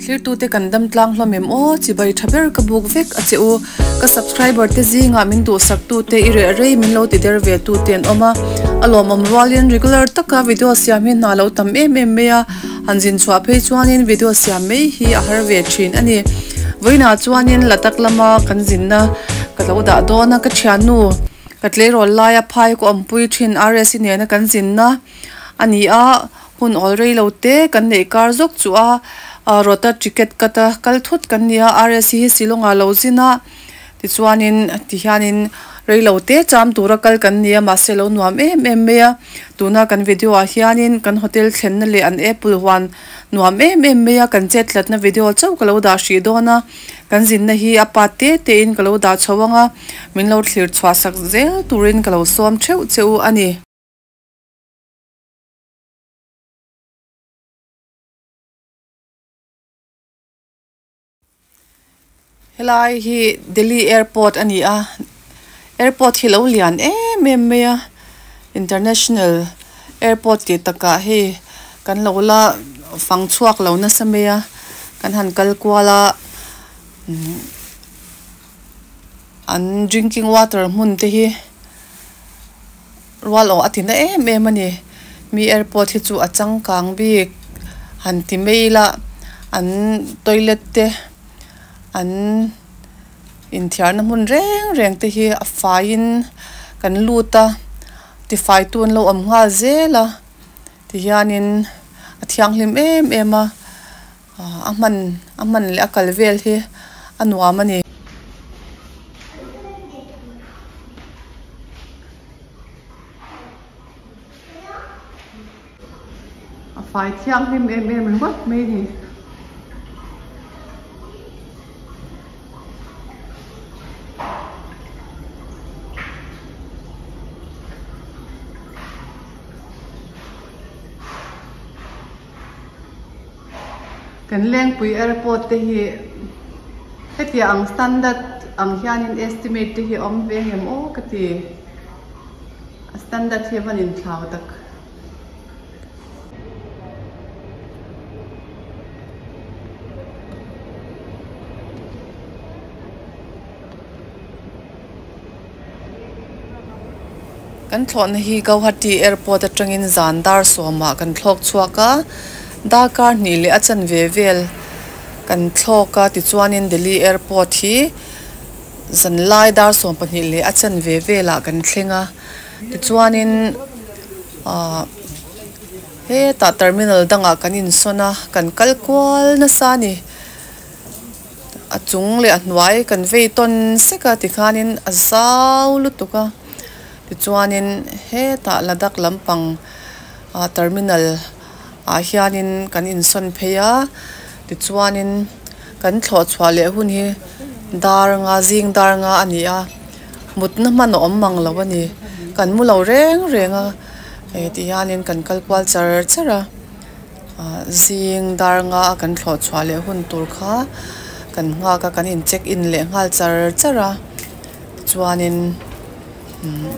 Thlirtute kan dam tlang hlawm em aw, chibai tha ber ka buk vek a che u. Ka subscriber te zingah min duhsak tute i reh rei min lo ti der ve tute an awm a. A lawmawm rualin regular taka video siam hi hna lo tam em em mai a, han zin chhuah phei chuanin video siam mai hi a har ve thin a ni. Vawiinah chuanin Ladakh lama kan zinna ka lo dah dawn a, ka thiannu ka tleirawl laia phai ka awmpui thin RSi nena kan zinna a ni a. Hun awl rei lo te kan neih kar zawk chu a rawta ticket cut a kal thut kan ni a RSC hi Shillong ah lo zin a tichuanin tihianin rei lo te cham tura kal kan ni a mahse lo nuam em em mai a tuna kan video ah hianin kan hotel thlenna leh an apple huan nuam em em mai a kan chet tlatna video chauh ka lo dah hrih dawn a kan zinna hi a pa te te in ka lo dah chho ang a min lo thlir chhuah sak zel turin ka lo sawm theuh che u a ni. Helai hi Delhi airport a ni a airport hi lo lian em em mai a international airport tih takah hei kan lo la fang chhuak lo nasa mai a kan han kal kual a an drinking water hmun te hi. Rual aw a ti na em em a ni. Mi airport hi chu a changkang bik han ti mai ila an toilet te an inthiarna hmun reng reng te hi a faiin kan lut a tifai tu an lo awm nghal zel a tihianin a thianghlim em em a a hman a hman leh a kal vel hi a nuam a ni. A fai thianghlim em em ringawt mai a ni. Kan Lengpui airport te hi hetiang ang standard ang hianin estimate te hi a awm ve ngem aw ka ti a standard hi a van inthlau tak. Kan thlawhna hi Guwahati airport atangin zan dar sawmah kan thlawk chhuak a, darkar hnih leh a chanve vel kan thlawk a tichuanin Delhi airport hi zanlai dar 12 leh a chanve velah kan thleng a tichuanin ahh hetah terminal dangah kan insawn a kan kal kual nasa a ni. A chung leh a hnuai kan vei tawn sek a tikhanin a zau lutuk a tichuanin hetah Ladakh lampang ah terminal ah hianin kan insawn phei a tichuanin kan thlawh chhuah leh hun hi dar nga zing dar nga a ni a mutna hman a awm mang lo a ni kan mu lo reng reng a eh tihianin kan kal kual char char a. Ah zing dar nga a kan thlawh chhuah leh hun tur kha kan nghak a kan in check in leh nghal char char a chuanin umm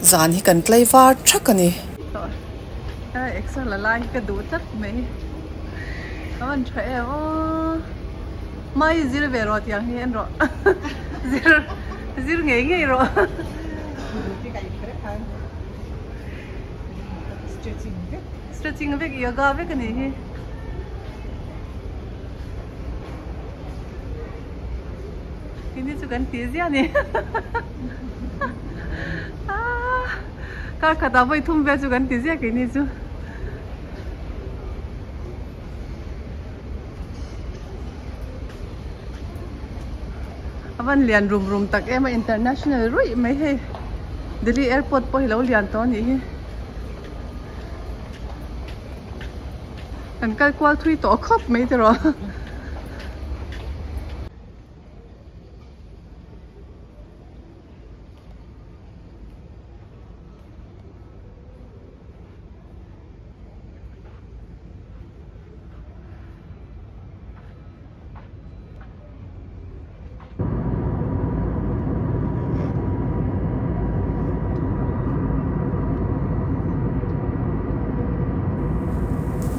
zan hi kan tlei var thak a ni. Exer la lai hi ka duh tlat mai a van tha em aw mai zir ve rawh tiang hi en rawh zir zir ngei ngei rawh. Stretching vek. Stretching vek yoga vek a nih hi. Kini chu kan tih ziah a ni. Kar khatah vawi thum vel chu kan ti ziah keini chu. A van lian rum rum tak em a international ruih mai hei Delhi airport pawh hi lo lian tawh a nih hi kan kal kual thui tawh khawp mai tiraw.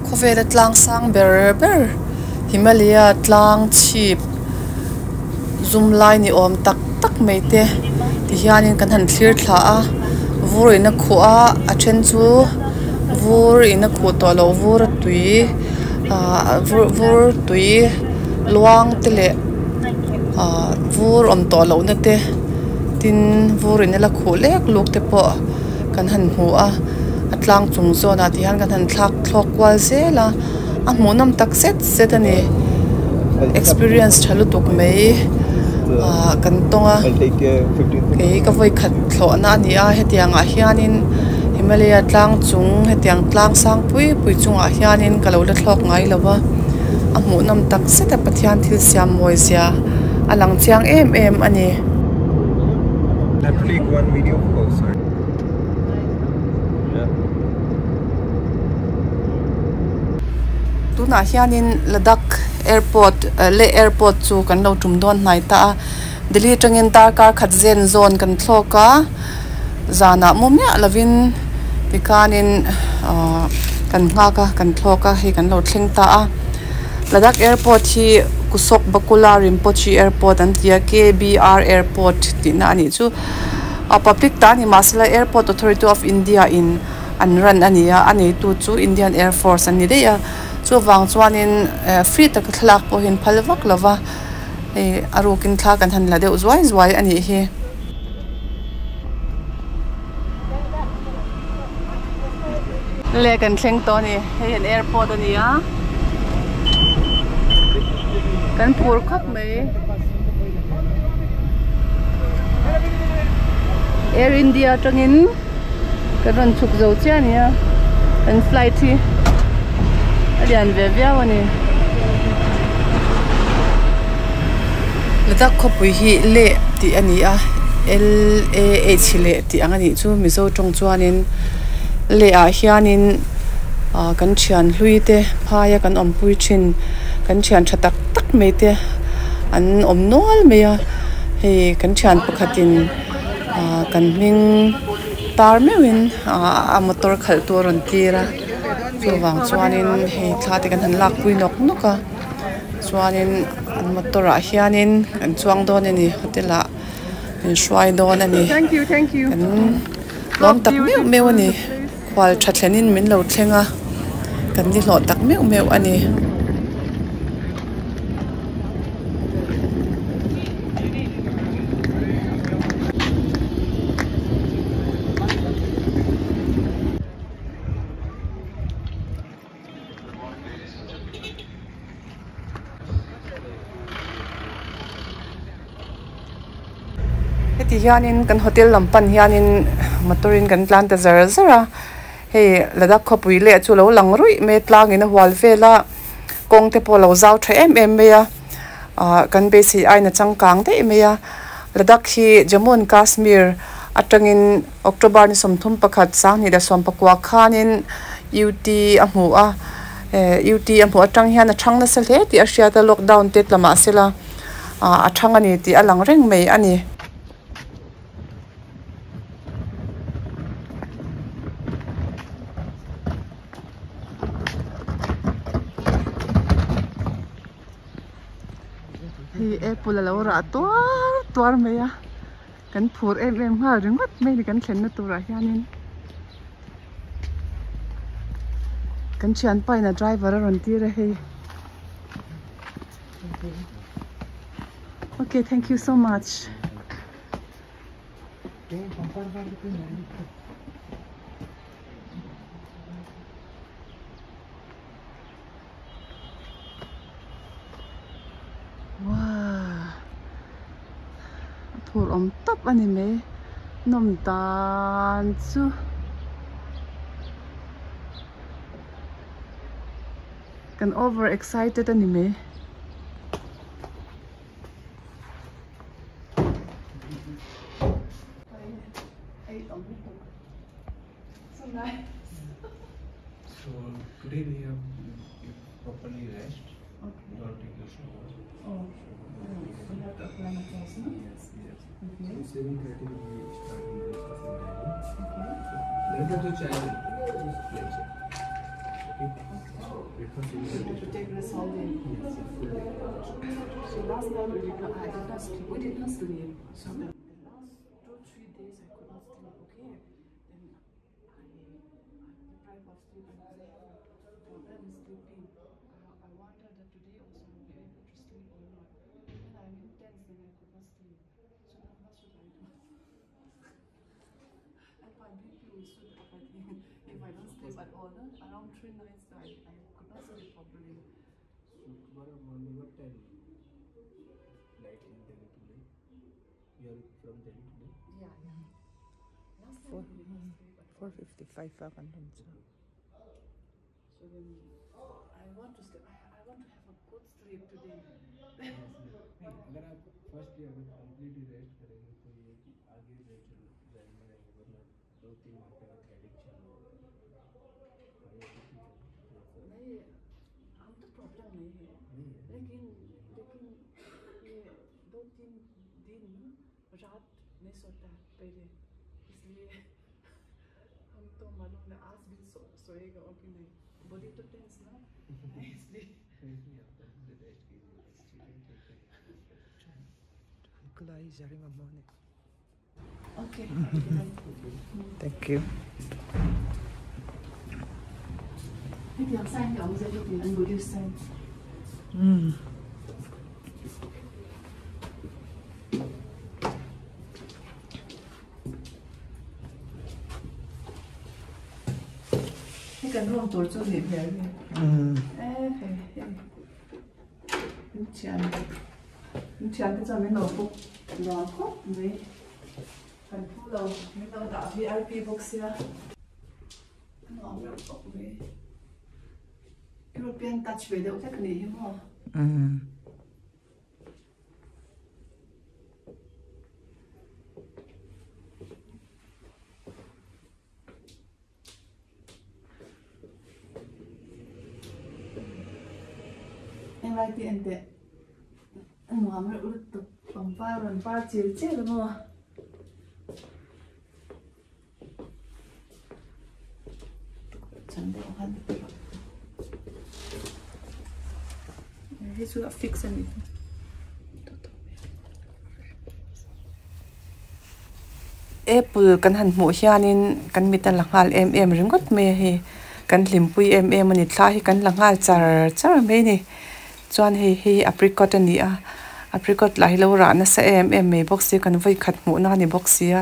Khawvela tlang sang ber ber. Himalaya tlang chhip zum lai ni awm tak tak mai te ti hianin kan han thlir thla a vur in a khuh a a then chu vur in a khuh tawh loh vur a tui ahh vur vur tui luang te leh ahh vur awm tawh loh na te tin vur in a la khuh lek luk te pawh kan han hmu a a tlang chung zawn ah ti hian kan han thlak thlawk kual zel a a hmuhnawm tak zet zet a ni experience tha lutuk mai ah kan tawng a kei ka vawi khat thlawhna a ni a hetiang ah hianin Himalaya tlang chung hetiang tlang sang pui pui chungah hianin ka lo la thlawk ngai lo va a hmuhnawm tak zet a Pathian thil siam mawi zia a lang chiang em em a ni. Tunah hianin Ladakh airport leh airport chu kan lo tum dawn hnai ta a Delhi atangin darkar khat zen zawn kan thlawk a zanah mu miah lovin tikhanin ahh kan nghak a kan thlawk a hei kan lo thleng ta a Ladakh airport hi Kusok Bakula Rinpoche airport an ti a K_B_R airport tihna a nih chu. A public ta a ni mahsela Airport Authority of India in an run a ni a, a neitu chu Indian Air Force an ni daih a, chuvang chuanin free taka thlalak pawh hi an phal vak lo va, hei a rukin thla kan han la deuh zuai zuai a nih hi. Le kan thleng tawh a ni, hei an airport a ni a, kan phur khawp mai. Air India atangin kan rawn chhuk zo chiah a ni a, kan flight hi a lian ve viau a ni. Ladakh khawpui hi leh tih a ni a, L A H leh tih ang a nih chu Mizo tawng chuanin leh ah hianin ah kan thian hlui te phaia kan awmpui thin kan thian tha tak tak mai te an awm nual mai a hei kan thian pakhatin ah kan hming tar meuhin ah a motor khalh tu a rawn tir a chuvang chuanin hei thla te kan han lakpui nawk nawk a chuanin an motor ah hianin kan chuang dawn a ni hotel ah min hruai dawn a ni kan lawm tak meuh meuh a ni. Khual tha thlenin min lo thleng a, kan ni hlawh tak meuh meuh a ni. Heti hianin kan hotel lam pan hianin motor in kan tlan ta zar zar a, hei Ladakh khawpui leh chu lo lang ruih mai a tlangin a hual vel a, kawng te pawh a lo zau tha em em mai a, ah kan beisei aiin a changkang daih mai a, Ladakh hi Jammu and Kashmir atangin October ni 31 2019 khanin UT a hmu a, UT a hmuh atang hian a thang nasa hle tih a hriat a lockdown te tla mahsela ah a thang a ni tih a lang reng mai a ni. Hei apple a lo rah tuar tuar mai a kan phur em em nghal ringawt mai a ni kan thlenna turah hianin. Kan thianpa in a driver a rawn tir a hei okay thank you so much. Wow a phur awm tawp a ni mai nawm dan chu kan over excited a ni mai. So today we have you properly rest. Okay. Don't take a shower. Oh, we have to apply massage, no? Yes, yes. Okay. So 7:30 we start in breakfast and dining. Okay. Later the child will just play. Okay. Because you We have to take rest all day. Yes, full day. So last night we did not, I did not sleep. We did not sleep. So the last 2-3 days I could not sleep. Okay. Then I deprived of sleep and I have a problem sleeping. I wonder that today also I will be able to sleep or not. When I'm intense, then I could not sleep. So now what should I do? And my BP will shoot up, I think, if I don't sleep at all. No? Around 3 nights, I could not sleep properly. So tomorrow morning, what time? Flight in Delhi today? You are from Delhi today? Yeah, yeah. Last night we did not sleep at all. 4:55 a kan rawn chu. So then I want to sleep. I want to have a good sleep today. नहीं, अगर आप first day अगर completely rest करेंगे तो ये कि आगे natural जाएंगे रहेंगे, वरना 2-3 घंटे का हेडेक चालू होगा। हाई एटीट्यूड है थोड़ा सा। नहीं, हम तो प्रॉब्लम नहीं है। नहीं है। लेकिन लेकिन ये 2-3 दिन रात नहीं सोता पहले, इसलिए हम तो मालूम नहीं आज भी सोएगा और कि नहीं। बॉडी तो टेंस ना, इसलिए। नहीं, आप रेस्ट कीजिए, ठीक है, ठीक है। Kulai zari ma mo ni. Okay. Thank you. Hetiang sign hi a awm zet heti an Buddhist sign. Hei kan room tur chu nih hmel hi. E hei hei. Min thian min thian te chuan min lo bawk nuam khawp mai. Kan phu lo min lo dah VIP bawk sia. A nuam reuh khawp mai. European touch ve deuh hlek ni hi maw. Englai te en teh a nuam reuh lutuk pangpar rawn par chil chil maw. Chan deuh khan hei chu a fix a ni. Apple kan han hmuh hianin kan mit a la nghal em em ringawt mai a hei kan hlimpui em em a ni thla hi kan la nghal char char mai a ni chuan hei hi apricot a ni a apricot lah hi lo rah nasa em em mai bawk si kan vawi khat hmuh na a ni bawk sia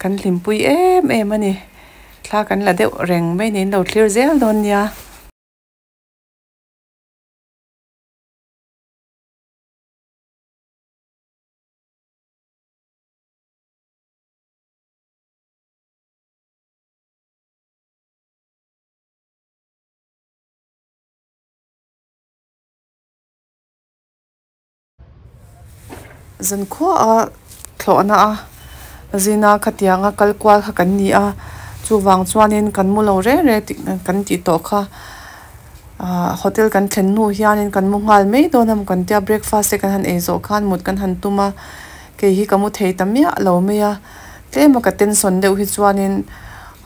kan hlimpui em em a ni thla kan la deuh reng mai niin lo thlir zel dawn nia. Zan khua a thlawhna a zina khatianga kal kual kha kan ni a chuwang chuanin kan mu lo reng reng tih kan tih tawh kha ah hotel kan thlen hnu hianin kan mu nghal mai dawn a maw kan tia breakfast te kan han ei zawh khan mut kan han tum a kei hi ka mu thei ta miah lo mai a tlem a ka tension deuh hi chuanin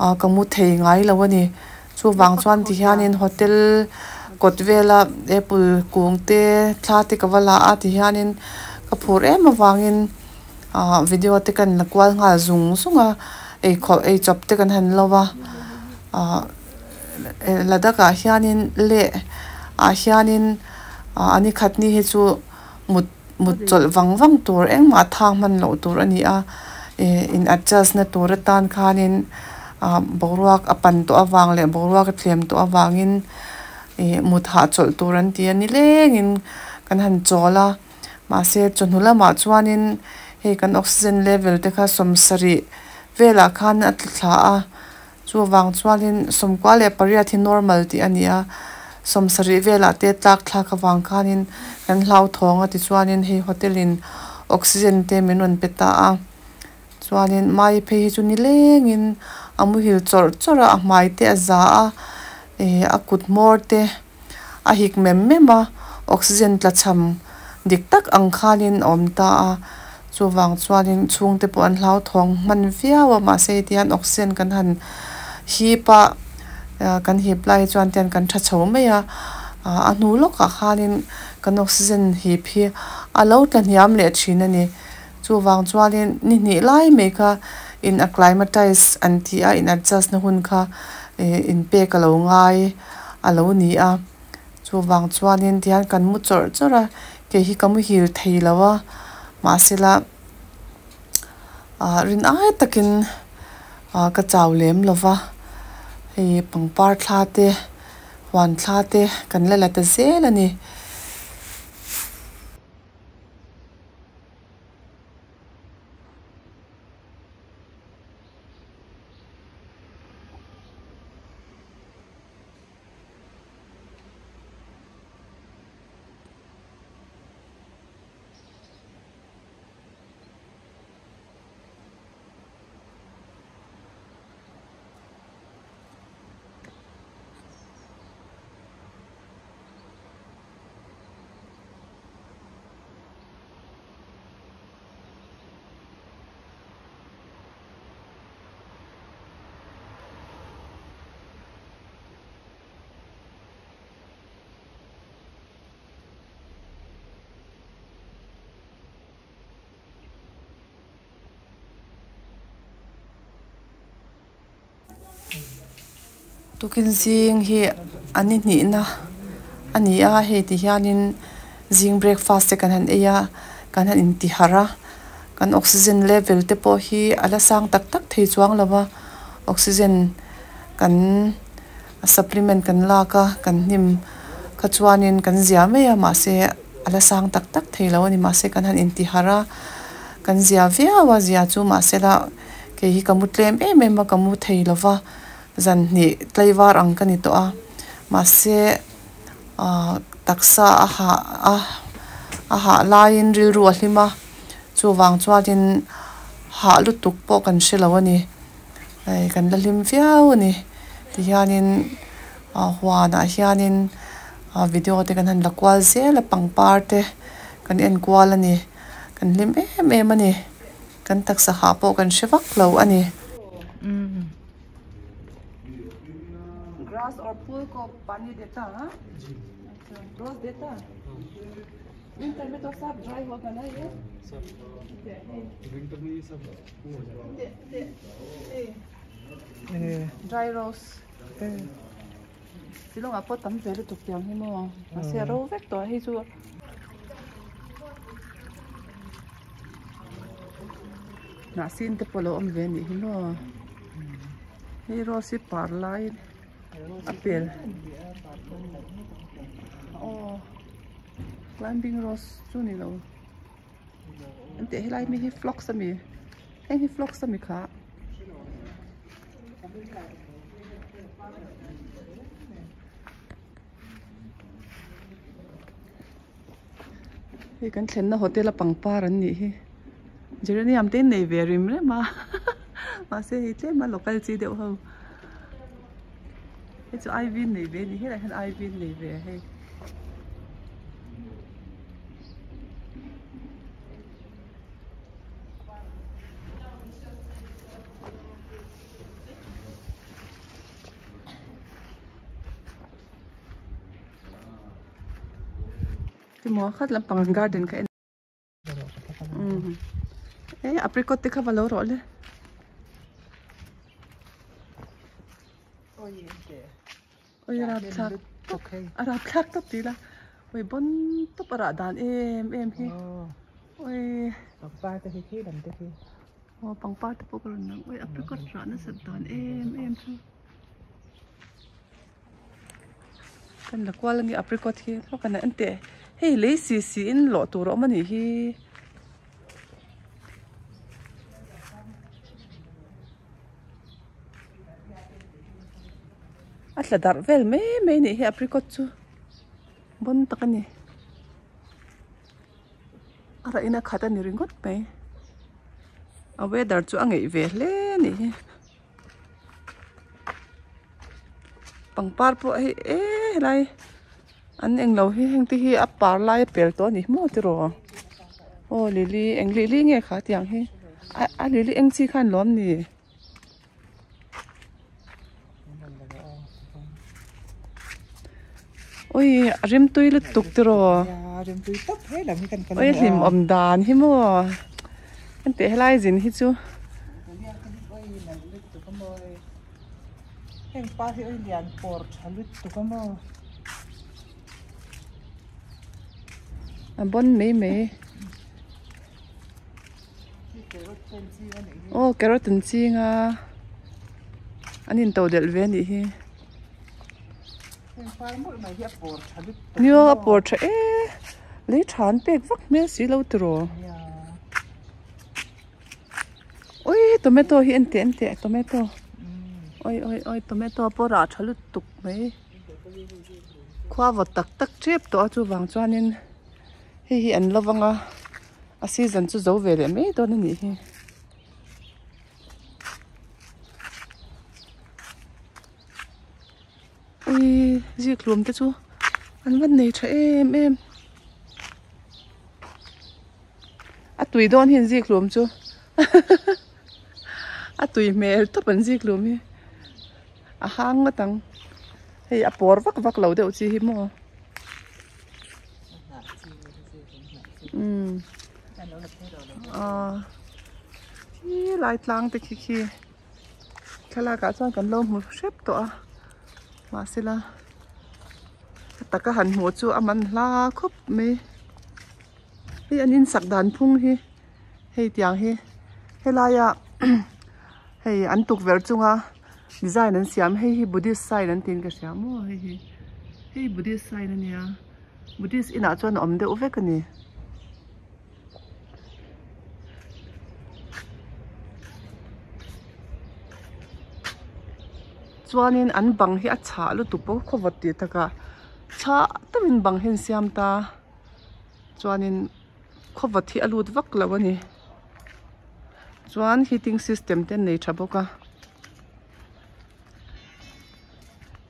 ah ka mu thei ngai lo a ni chuwang chuan ti hianin hotel kawt vela apple kung te thla te ka va la a ti hianin ka phur em awangin ah video te kan la kual nghal zung zung a ei khawh ei chawp te kan han lo a ah Ladakh ah hianin leh ah hianin ah ani khat ni hi chu mut mut chawlh vang vang tur engmah thang hman loh tur a ni a eh in adjust na tur atan khanin ah boruak a pan tawh avang leh boruak a thlem tawh awangin eh mut hah chawlh tur an ti a ni lengin kan han chawl a mahse chawhnu lamah chuanin hei kan oxygen level te kha 70 velah khan a tla thla a chuwang chuanin 98 hi normal tih a ni a 70 velah te tlak thlak awang khanin kan hlau thawng a tichuanin hei hotel in oxygen te min rawn pe ta a chuanin mai phei hi chu ni lengin a muhil chawrh chawrh a a hmai te a za a eh a kut hmawr te a hik mem mem a oxygen tla cham dik tak ang khanin a awm ta a chuwang chuanin chhung te pawh an hlau thawng hman viau a mahse heti hian oxygen kan han hip a Kan hip lai chuan te hian kan tha chho mai a a hnu lawkah khanin kan oxygen hip hi a lo tla hniam leh thin a ni chuvang chuanin ni hnih lai mai kha in acclimatize an tih a in adjust na hun kha ih in pek a lo ngai a lo ni a chuvang chuanin tihian kan mu chawrh chawrh a kei hi ka muhil thei lo a mahsela. Ah rin ai takin ah ka chau lem lo va hei pangpar thla te huan thla te kan la la ta zel a ni. Tukin zing hi a ni hnihna a ni a hei ti hianin zing breakfast te kan han ei a kan han inti harh a kan oxygen level te pawh hi a la sang tak tak thei chuang lo va oxygen kan supplement kan lak a kan hnim kha chuanin kan zia mai a mahse. A la sang tak tak thei lo a ni mahse kan han inti harh a kan zia viau a zia chu mahsela kei hi ka mu tlem em em a ka mu thei lo va zan hnih tlaivar ang ka ni tawh a mahse ah taksa a hah a a hah laiin rilru a hlim a chuvang chuanin hah lutuk pawh kan hre lo a ni hei kan la hlim viau a ni tihianin. Ah huanah hianin ah video te kan han la kual zel a pangpar te kan en kual a ni kan hlim em em a ni kan taksa hah pawh kan hre vak lo a ni. Grass or phul ko pani deta ha rose deta winter mein toh sab dry hoga na ye winter mein ye sab dry rose. Shillong ah pawh tam ve lutuk tiang hi maw mahse a ro vek tawh a hei chu hnah sin te pawh a lo awm ve a nih hi maw hei rose hi par lai a pel aw climbing rose chu ni lo engteh helai mi hi phlox ami heng hi phlox ami kha. Hei kan thlenna hotel a pangpar an nih hi geranium te in nei ve rim rem a mahse hei tlem a local chi deuh ho hei chu ivy an nei ve a ni helaiah hian ivy an nei ve a hei. Timaw khat lampang an garden kha en e apricot te kha va lo rawh le oi rapthlak a rapthlak tawp tih ila oi bawn tawp a rah dan em em hi oi pangpar te hi khi lam te khi aw pangpar te pawh ka rawn lang oi apricot rah nasat dan em em chu kan la kual ange apricot hi maw kan en teh hei lei si si in lawh tur a awm anih hi. A tla darh vel mai mai anih hi apricot chu bawn tak a ni a rah in a khat a ni ringawt mai a weather chu a ngeih ve hle a nih hi pangpar pawh hei e helai an englo hi heng te hi a par lai a pel tawh a ni maw tiraw aw lily eng lily nge kha tiang hi a lily eng chi khan lawm ni. Ui a rimtui lutuk tiraw. Ui hlim awm dan hi maw. An teh helai zin hi chu. A bon mai mai. Aw carrot an ching a an in to delh ve a nih hi nia a pawr tha e lei tha an pek vak hmel si lo tiraw ui tomato hi en teh en teh tomato oi oi oi tomato pawh rah tha lutuk mai khua vawt tak tak tep tawh a chuvang chuanin hei hi an lo vang a. A season chu zo ve leh mai dawn a nih hi. Ui zikhlum te chu an va nei tha em em. A tui dawn hi an zikhlum chu a tui hmel tawp an zikhlum hi a hang ngawt ang hei a pawr vak vak lo deuh chi hi maw. Umm aw khi lai tlang te khi khi thlalak ah chuan kan lo hmu hrep tawh a mahsela a taka han hmuh chu a man hla khawp mai hei an insak dan phung hi hei tiang hi helaia hei an tukverh chunga design an siam hei hi buddhist sign an tiin ka hria maw hei hi hei buddhist sign a nia buddhist inah chuan a awm deuh vek a ni. Chuanin an bang hi a chhah lutuk bawk a khawvawt tih takah chhah takin bang hi an siam ta chuanin khawvawt hi a lut vak lo a ni. Chuan heating system te an nei tha bawk a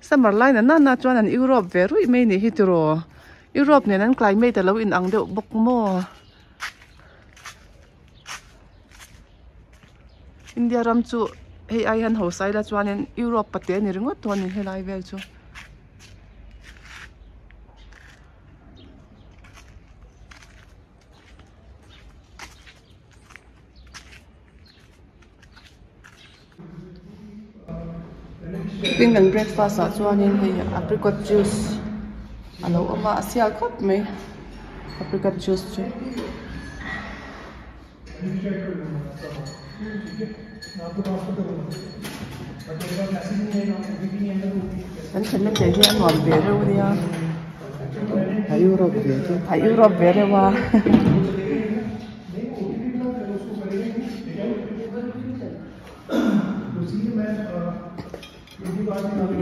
summer lai na nana chuan an Europe ve ruih mai nih hi tiraw Europe nen an climate alo in ang deuh bawk maw India ram chu hei ai hian ho sai la chuanin Europe pate a ni ringawt dawn a ni helai vel chu. Tukin kan breakfast ah chuanin hei apricot juice a lo awm a a sial khawp mai apricot juice chu. Kan thlenna te hi a nuam ve reuh ania A Europe ve chu a Europe ve reuh a.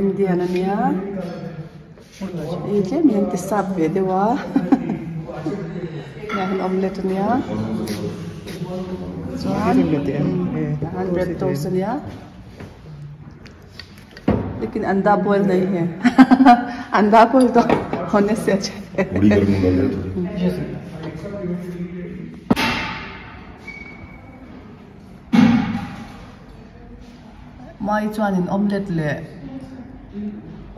Indian ania hei tlem hian ti sap ve deuh a hetiang hian omelette ania chuan tahan bread toast ania lekin anda boil nahi hai anda boil toh hone se acha hai. Mai chuanin omelette leh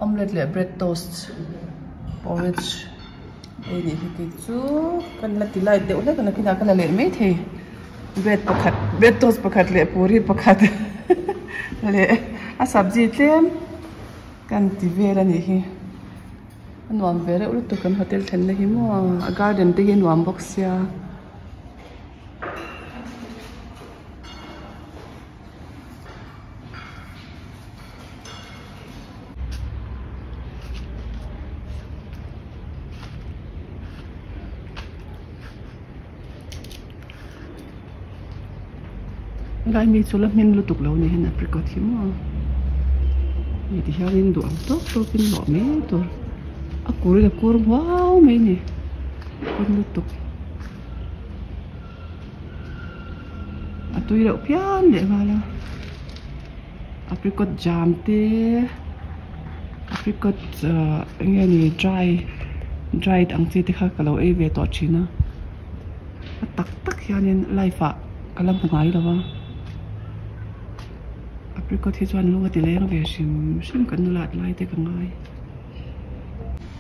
omelette leh bread toast porridge ei nih hi kei chu kan la ti light deuh hlek a nakinah ka la leh maithei bread pakhat bread toast pakhat leh puri pakhat leh a sabji tlem kan ti vel a nih hi a nuam ve reuh lutuk kan hotel thlenna hi maw a garden te hi a nuam bawk sia. Helai mi chu la hmin lutuk lo ni hian apricot hi maw hei ti hianin duh ang tawk tawkin lawh mai tur a kur in a kur huau mai a ni hmin lutuk. A tui reuh phian leh nghal a apricot jam te apricot ahh eng nge ni dry dried ang chi te kha ka lo ei ve tawh thin a a tak tak hianin life ah ka la hmu ngai lo a apricot hi chuan lung a ti leng ve hrim hrim kan nulat lai te ka ngai.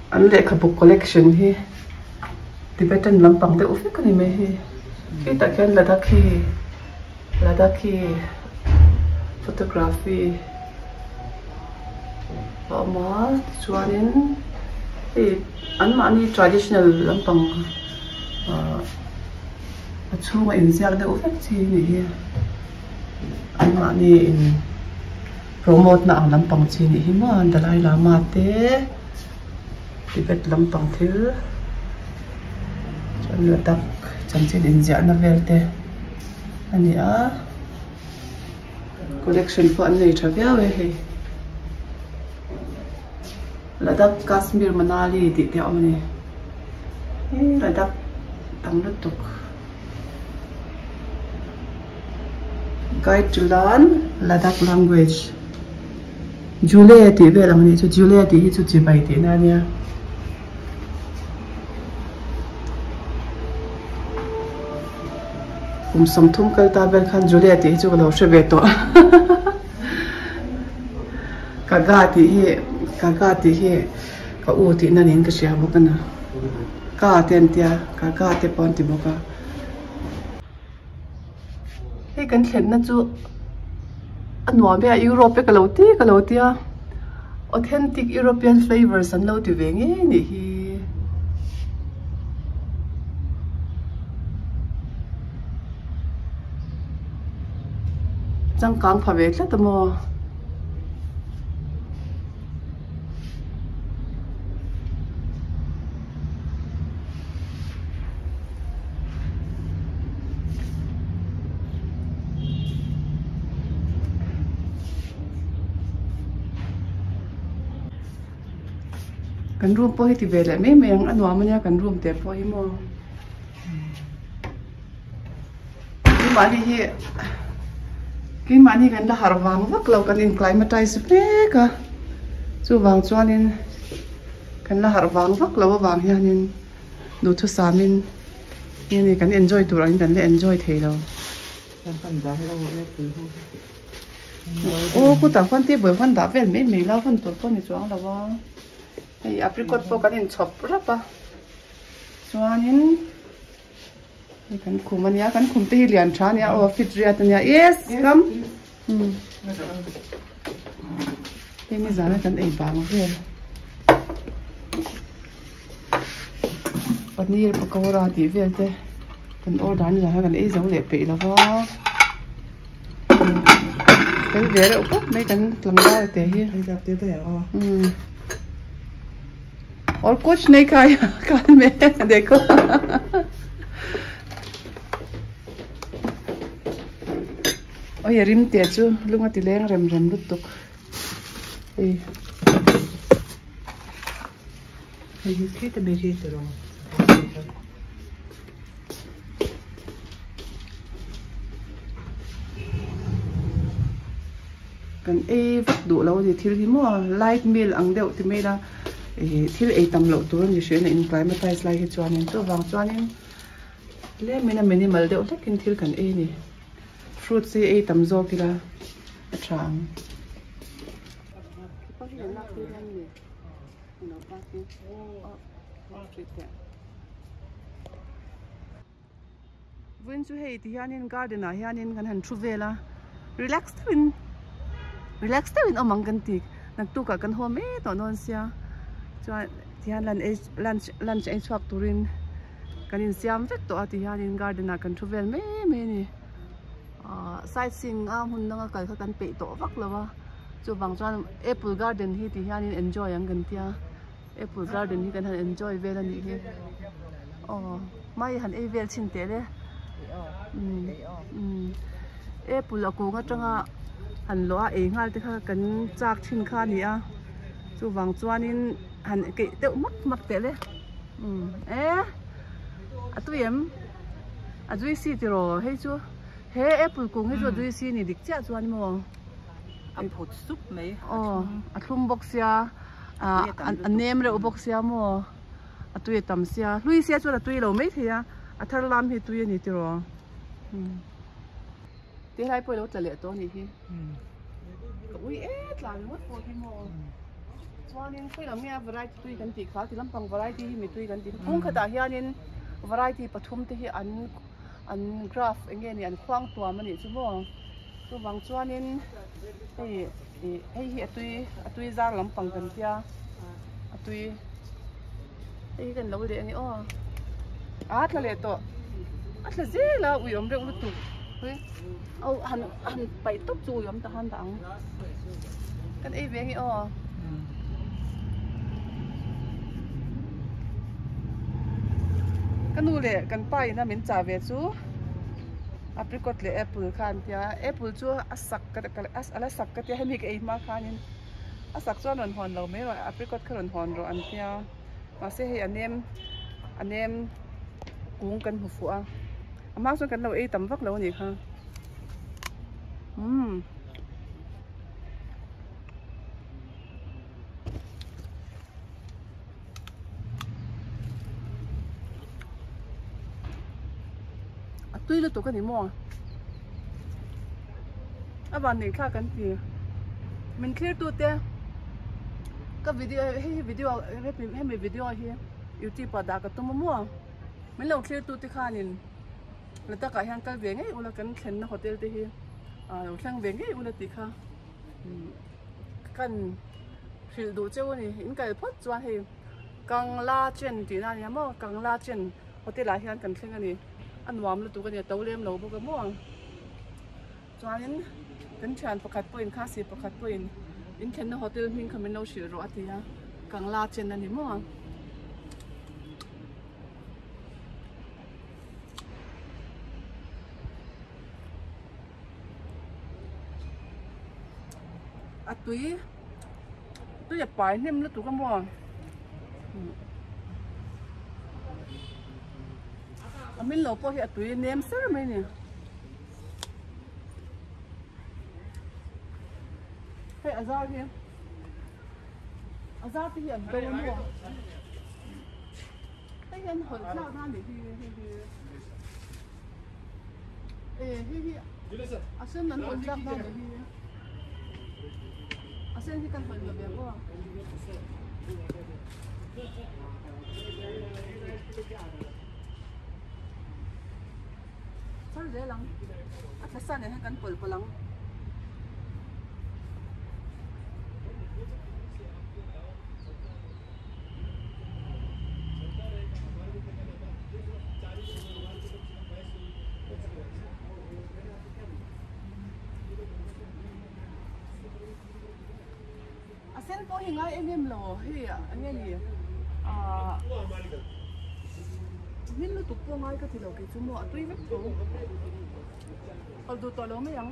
An lehkhabu collection hi Tibetan lampang deuh vek a ni mai hei. Khi tah khian Ladakhi Ladakhi photography a awm a tichuanin hei anmahni traditional lampang ahh a chhunga inziak deuh vek chi a nih hi anmahni in promote na ang lampang chi a nih hi maw Dalai Lama te Tibet lampang thil chuan Ladakh chanchin inziahna vel te a ni a collection pawh an nei tha viau e hei Ladakh Kashmir Manali tih te a awm a ni hei Ladakh tam lutuk guide to learn Ladakh language. Jule tih vel ang nih chu Jule tih hi chu chibai tihna a nia. Kum 30 kal ta vel khan Jule tih hi chu ka lo hre ve tawh. Kaga tih hi Kaga tih hi ka u tihna niin ka hria bawk a na. Ka te an tia Kaga te pawh an ti bawk a. Hei kan thlenna chu a nuam e a Europe e ka lo ti ka lo tia authentic European flavours an lo ti ve ngei anih hi. Changkang pha ve tlat a maw. Kan room pawh hi ti ve leh mai mai ang a nuam ania kan room te pawh hi maw keimahni hi keimahni kan la harh vang vak lo kan in climatize mek a chuvang chuanin. Kan la harh vang vak lo avang hianin duhthusamin nge ni kan enjoy tur angin kan la enjoy thei lo. Aw kutah khuan table khuan dah vel mai mai la hun tur pawh ni chuang lo a hei apricot pawh kan inchhawp rap a chuanin hei kan khum ania kan khum te hi lian tha ania aw fit riat ania yes come. Hei nizana kan ei bang vel paneer pakora tih vel te kan order nizan khan kan ei zo leh peih lo va fel ve reuh khawp mai kan tlangval te hi aur kuch nahi khaya kal mein dekho. Oi a rim te chu lung a ti leng rem rem lutuk hei hei hi khi te mai hi te rawng kan ei vak duh lo a ni thil hi maw light meal ang deuh ti mai ila ih thil ei tam loh tur a ni hriat a in climatize lai hi chuanin chuvang chuanin Tlemin a minimal deuh hlekin thil kan ei a ni. Fruits hi ei tam zawk ila a tha ang. Vawiin chu hei ti hianin garden ah hianin kan han thu vel a, relax deuhin relax deuhin awm ang kan ti. Naktukah kan haw mai tawh dawn sia chuan tihian lunch lunch ei chhuak turin. Kan insiam vek tawh a ti hianin garden ah kan thu vel mai mai a ni ahh sightseeing a hmun danga kal kha kan peih tawh vak lo a chuvang chuan apple garden hi ti hianin enjoy ang kan tia apple garden hi kan han enjoy vel a nih hi aw mai han ei vel chhin teh le umm apple a kung atanga han lawh a ei nghal te kha kan chak thin kha a ni a chuvang chuanin han keih deuh mak mak teh le. Umm e a tui em a juicy tiraw hei chu he apple kung hi chu a juicy a ni dik chiah chuan maw a phut sup mai aw a thlum bawk sia ah a nem reuh bawk sia maw a tui a tam sia hlui sia chuan a tui lo mai thei a a thar lam hi tui a ni tiraw umm ti helai pawh i lo tla leh tawh a nih hi ka ui e tla ringawt pawh hi maw. Chuanin khawi lam nge a variety tui kan tih kha ti lampang variety hi mi tui kan tih kung khatah hianin variety pathum te hi an an graph eng nge ni an khuang tuam a nih chu maw chuvang chuanin hei ih hei hi a tui a tui zar lampang kan tia a tui hei hi kan lo leh a ni aw a tla leh tawh a tla zel a ui awm reuh lutuk aw han han paih tawp chu ui awm ta han dah ang kan ei ve ange aw. Ka nu leh kan pa ina min chah ve chu apricot leh apple kha an tia apple chu a sak ka a la sak ka tia hemi ka ei hma khanin a sak chuan rawn hawn lo mai rawh apricot kha rawn hawn rawh an tia mahse hei a nem a nem kung kan hmu fuh a a hma chuan kan lo ei tam vak lo a nih kha umm. A tui lutuk a ni maw? A van neih thlak kan ti. Min thlir tu te ka video hei hi video hemi video hi youtube ah dah ka tum a maw? Min lo thlir tu te khanin la takah hian kal ve ngei ula kan thlenna hotel te hi ah lo thleng ve ngei ula tih kha kan hrilh duh cheu a ni. In kal phawt chuan hei Kangla Chen tihna a nia maw Kangla Chen hotel ah hian kan thleng a ni. A nuam lutuk a ni a to lem lo bawk a maw. Chuanin kan thian pakhat pawhin khasi pakhat pawhin in thlenna hotel hming kha min lo hrilh rawh a ti a Kangla Chen a ni maw. A tui tui a pai hnem lutuk a maw a min lo pawh hi a tui nem ser mai a ni hei a zar hi a zar te hi an do a maw. Hei hian hawlh thlak na anih hi hei hi e hei hi a sen an hawlh thlak na anih hi a sen hi kan hawlh lo ve maw char zel ang a tla sa nen hian kan pawlh pawlh ang. A sen pawh hi ngai em em lo hei eng nge ni ahh hmin lutuk pawh ngai ka ti lo kei chu maw a tui vek tho kal duh tawh lo mai ang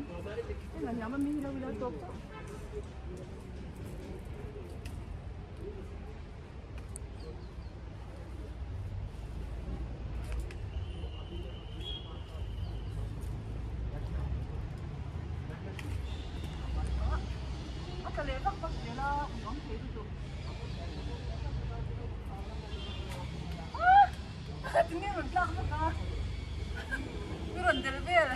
heng a hniam a mi hi lo ila tawk chauh. A tla leh vak vak zel a ui awm thei lutuk ah tinge rawn tlak vak a i rawn del vel.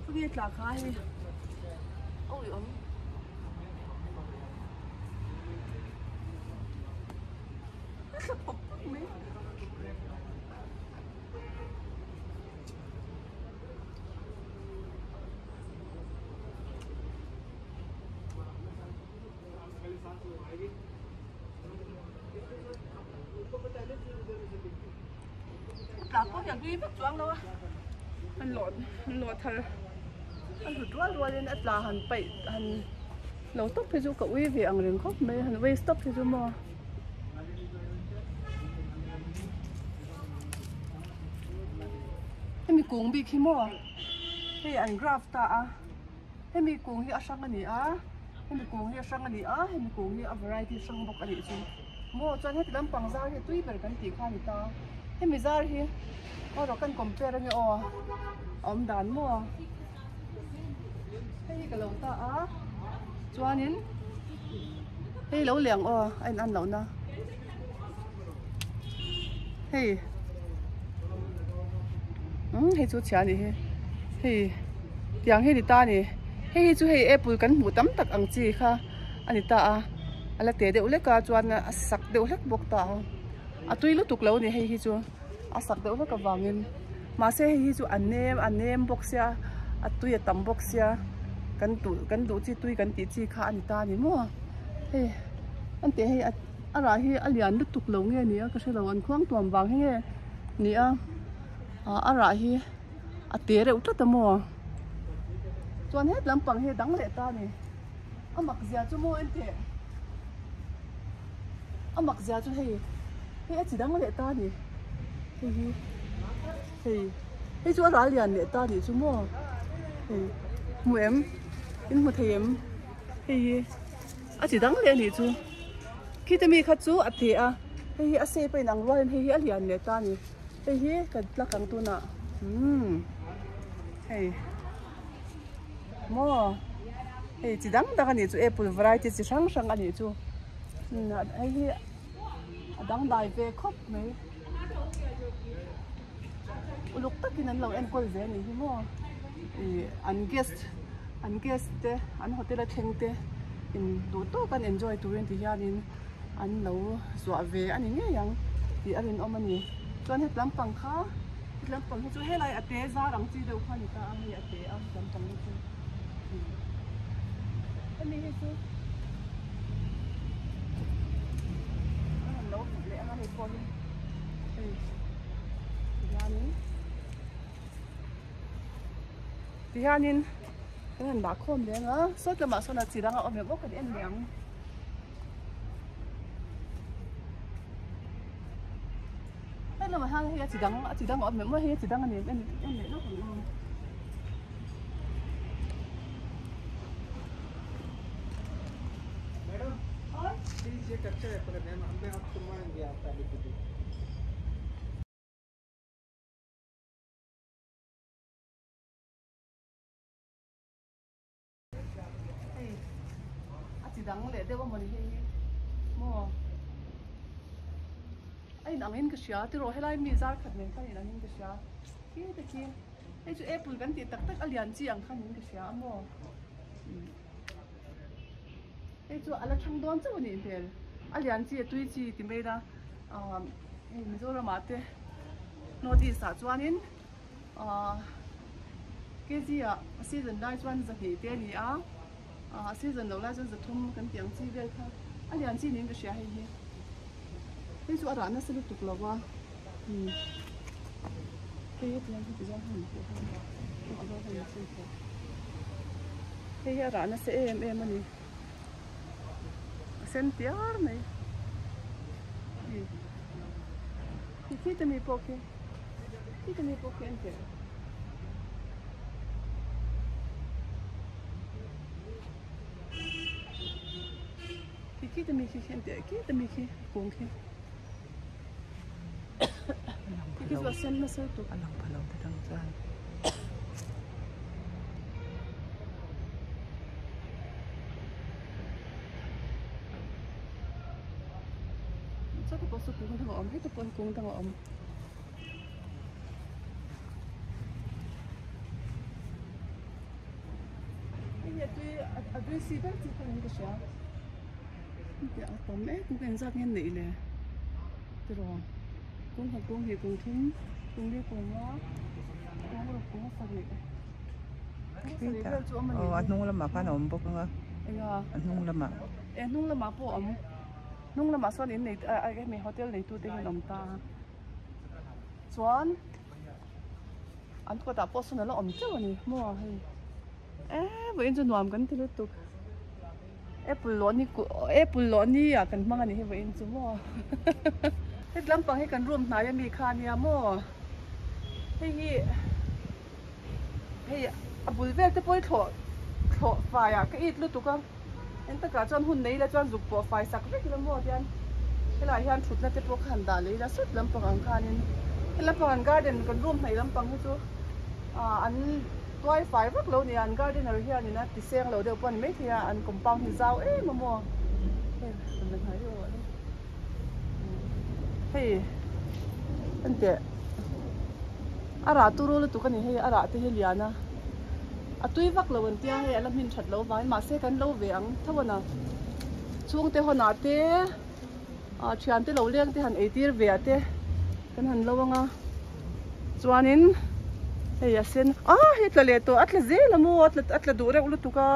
Khawvel tla kha hei a ui awm a thla pawp pawp mai. Tla pawh hi a hlui vak chuang lo a an lawh an lawh thar a hlut rual rual in a tla han paih han lo tawp hi chu ka ui ve ang reng khawp mai han waste tawp hi chu maw. Hemi kung bik hi maw hei an graft ta a. Hemi kung hi a hrang a ni a, hemi kung hi a hrang a ni a, hemi kung hi a variety hrang bawk a nih chu. Maw chuan heti lampang zar hi tui ber kan tih kha a ni ta. Hemi zar hi aw rawh kan compare ange aw a awm dan maw. Hei hi ka lo ta a chuanin hei lo leng aw a in an lohna hei umm hei chu chhia a nih hi hei. Tiang hi a ni ta a ni. Hei hi chu hei apple kan hmuh tam tak ang chi kha a ni ta a. A la te deuh hlek a chuan a sak deuh hlek bawk ta a. A tui lutuk lo a ni hei hi chu a sak deuh hlek avangin. Mahse hei hi chu a nem a nem bawk sia a tui a tam bawk sia kan duh kan duh chi tui kan tih chi kha a ni ta a ni maw. Hei an tih hei a rah hi a lian lutuk lo nge ni a ka hrelo an khuang tuam vang hi nge ni a ah a rah hi a te reuh tlat a maw chuan het lampang hi a dang leh ta a ni a mak zia chu maw enteh a mak zia chu hei hei a chi dang leh ta a ni hei hi hei hei chu a ral lian leh ta a nih chu maw hei hmu em in hmu thei em hei hi a chi dang leh a nih chu khita mi kha chu a te a hei hi a shape a inang rualin hei hi a lian leh ta a ni. Hei hi kan plug ang tunah umm hei maw hei chi dang dang a nih chu apple variety chi hrang hrang a nih chu hei hi a dangdai ve khawp mai uluk takin an lo enkawl ve a nih hi maw ih an guest an guest te an hotel a thleng te in duh tawk an enjoy turin ti hianin. An lo zuah ve a ni ngei ang tih a rinawm a ni. Chuan het lampang kha het lampang hi chu helai a te zar ang chi deuh kha a ni ta a hei a te a lampang hi chu hemi hi chu a rawn lo khat leh ang a hei pawh hi hei tihianin tihianin kan han dah khawm leh ang a sawt lamah sawn a chi dang a awm em aw kan en leh ang. Hei lamah hian hei a chi dang a chi dang a awm em maw hei a chi dang a ni em en en leh lawk ang aw. Hei a chi dang leh deuh a mawni hei hi maw a in ang in ka hria tiraw helai mi zar khat nen khan in ang in ka hria khi te khi hei chu apple kan tih tak tak a lian chi ang khan in ka hria a maw hei chu a la thang dawn chauh a nih hmel a lian chi a tui chi ti mai ila ah hei Mizoram ah te north east ah chuanin. Ahh kg ah season lai chuan zahnih te a ni a ahh season loh lai chuan zathum kan tih ang chi vel kha a lian chi niin ka hria hei hi hei chu a rah nasa lutuk lo a umm hei heti hian heti zawng hian heti zawng hian a chei tawh hei hi a rah nasa em em a ni a sen tiar mai hei khi te mi pawh khi. A lang pha lo te dang chuan. Hei hi a tui a tui si ber chi khan in ka hria hetiang a tam em kung engzat nge neih le tiraw kung khat kung hnih kung thum kung li kung nga kung ruk kung sarih kung sarih vel chu a awm a ni aw a hnung lamah khan a awm bawk ang a enga a hnung lamah e hnung lamah pawh a awm hnung lamah sawn in nei a hemi hotel nei tu te hian awm ta chuan an kawtah pawh sawn a la awm teuh a ni maw hei eh vawiin chu nuam kan ti lutuk apple lawh ni apple lawh ni ah kan hmang a ni hi vawiin chu maw heti lampang hi kan room hnai ami kha a nia maw hei hi hei a bul vel te pawh hi thlawh thlawh fai ah ka it lutuk a. Eng takah chuan hun nei ila chuan zuk pawh fai sak vek ila maw tian helaiah hian thutna te pawh kha han dah leh ila sawt lampang ang khanin he lampang an garden kan room hnaih lampang hi chu ah an tuai fai vak lo nia an gardener hianin a ti seng lo deuh pawh a ni maithei a an compound hi zau em a maw hei rawn la hnai deuh a hei enteh a rah turu lutuk a ni hei a rah te hi lian a. A tui vak lo an tia hei a la hmin that lo vangin mahse kan lo ve ang tho a na. Chhungte hawnah te ah thiante lo leng te han eitir ve ah te kan han lo ang a chuanin hei a sen ah hei tla leh tawh a tla zel a maw a tla a tla duh reuh lutuk a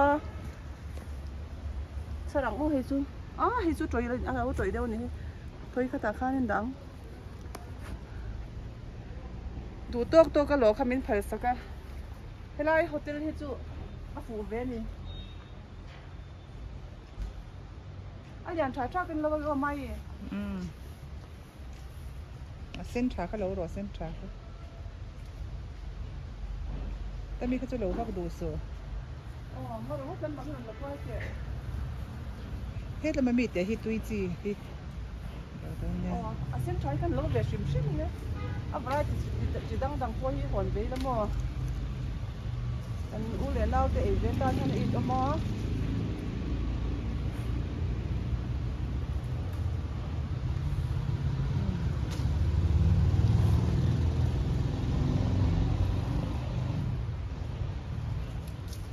chhar ang aw hei chu ah hei chu tawih a lo tawih deuh a ni hei tawih khatah khanin dah ang. Duh tawk tawk a lawh kha min phal sak a helai hotel hi chu a fuh ve a ni a lian tha tha kan lo a awm mai umm a sen tha kha lo rawh a sen tha kha ta mi kha chu lo vak duh suh aw maw rawh lam bang rawn la kual teh hetlama mi teh hi tui chi hi. Aw a sen tha hi khan lo ve hrim hrim nia a variety chi dang dang pawh hi hawn ve ila maw kan u leh nau te ei ve tan hian a it awm a.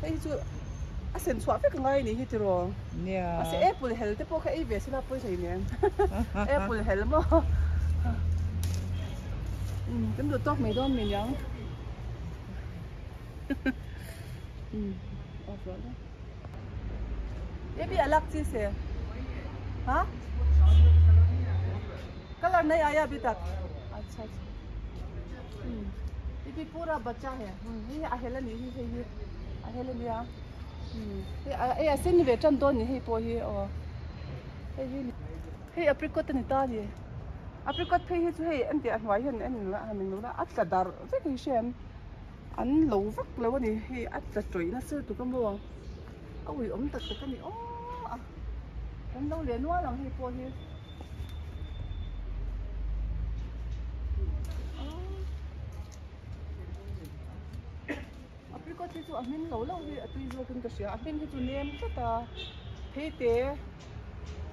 Hei hi chu a sen chhuah vek angai a nih hi tiraw. Nia. Mahse apple hel te pawh kha ei ve sela pawi thei nen. Apple hel maw. Um kan duh tawk mai dawn mi niang. Um off rawh le. Ye bhi alag cheez hai. Ha? Color nahi aaya abhi tak. Acha acha. Um ye bhi pura bacha hai. Um hei a hel ani hi hei hi a hel ania. Hei a sen ve tan dawn ni hei pawh hi aw hei hi hei apricot a ni ta a ni apricot phei hi chu hei en teh a hnuai hian en la han eng lo la a tla darh vek hi hria em an lo vak lo a ni hei a tla tawih nasa lutuk a maw a ui awm tak tak a ni aw a kan lo leh nual ang hei pawh hi. Apricot hi chu a hmin lo lo hi a tui zawkin ka hria a hmin hi chu nem tlat a theite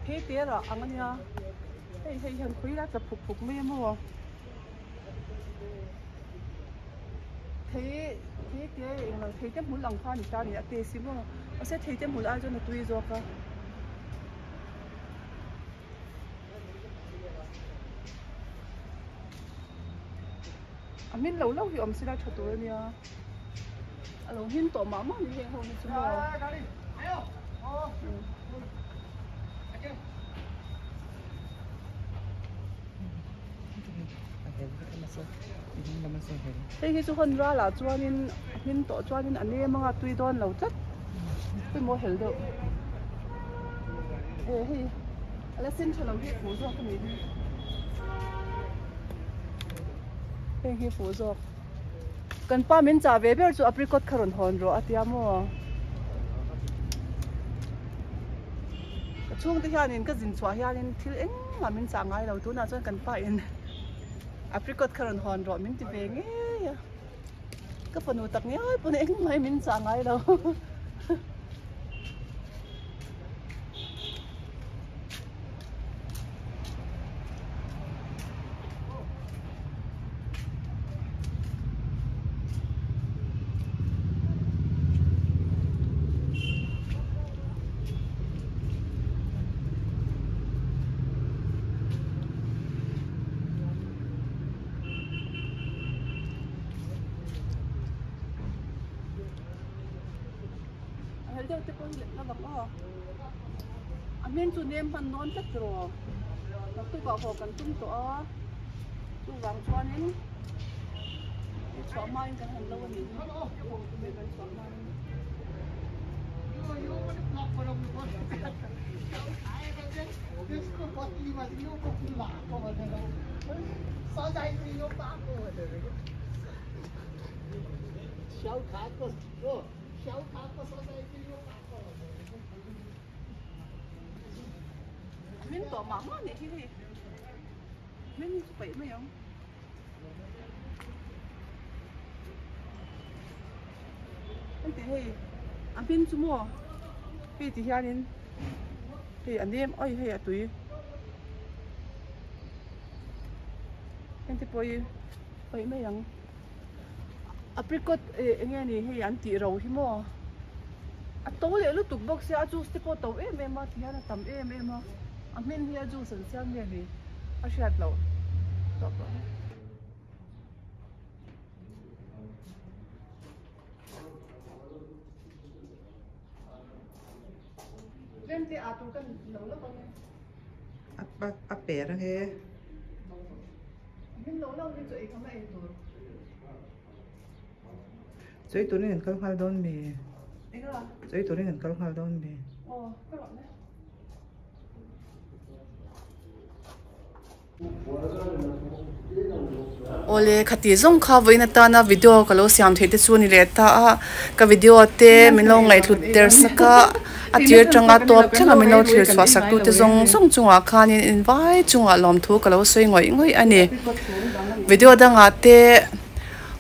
theite rah ang a nia hei hei hian khawi lai tla phuk phuk mai a maw thei theite englo theite hmul ang kha a ni ta a ni a taste hi maw mahse theite hmul ai chuan a tui zawk a. A hmin lo lo hi awm sela tha tur a nia a lo hmin tawh mah mah ni heng ho hi chu maw hei hi chu hawn ralah chuanin a hmin tawh chuanin a nem anga tui dawn lo tlat pawimawh hel deuh e hei a la sen tha lo hi fuh zawk a nih hi. Heng hi fuh zawk. Kan pa min chah ve ber chu apricot kha rawn hawn rawh a tia maw. Ka chhungte hianin ka zin chhuah hianin thil engmah min chah ngai lo tunah chuan kan pa in apricot kha rawn hawn rawh min ti ve ngei a. Ka fanu tak ngial pawn engmah min chah ngai lo. A hel deuh te pawh hi leh hlauh ang aw. A hming chu nem hman dawn tlat rawh. Naktukah haw kan tum tawh a, chuvang chuanin i chhuah hmain kan han lo a nih hi. Kan chhuah hmain. Min tawh mah mah nih hi hei min chu paih mai ang. Hei ti hei a hmin chu maw hei ti hianin hei a nem oi hei a tui heng te pawh hi paih mai ang. Apricot eh eng nge ni hei an tih ro hi maw a to leh lutuk bawk sia a juice te pawh a to em em a ti hian a tam em em a a hmin hi a juice an siam nge ni a hriat loh tawp rawh. Tlem te ah tur kan lo lawk ang e. A a per ang e. Min lo lo hi chu ei kham a ei tur. Chawi turin kan kal nghal dawn mi? Enga? Chawi turin kan kal nghal dawn mi? Aw, ka rawh e. Awle khati zawng kha vawiin atana video ka lo siam theih te chu a ni leh ta a, ka video te min lo ngaihhlut der sak a, a tir atanga tawp thleng a min lo thlir chhuah sak tu te zawng zawng chungah khanin invai chungah lawmthu ka lo sawi ngawih ngawih a ni. Video dangah te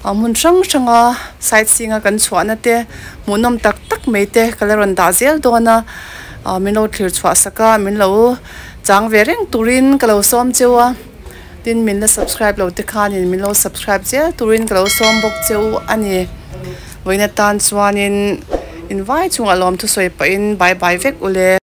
hmun hrang hranga sightseeing a kan chhuahna te hmuhnawm tak tak mai te ka la rawn dah zel dawn a, min lo thlir chhuah sak a min lo Chang ve reng turin ka lo sawm cheu a, tin min la subscribe lo te khanin min lo subscribe zel turin ka lo sawm bawk cheu a ni. Vawiin atan chuanin invai chungah lawmthu sawi pahin bye bye vek ule.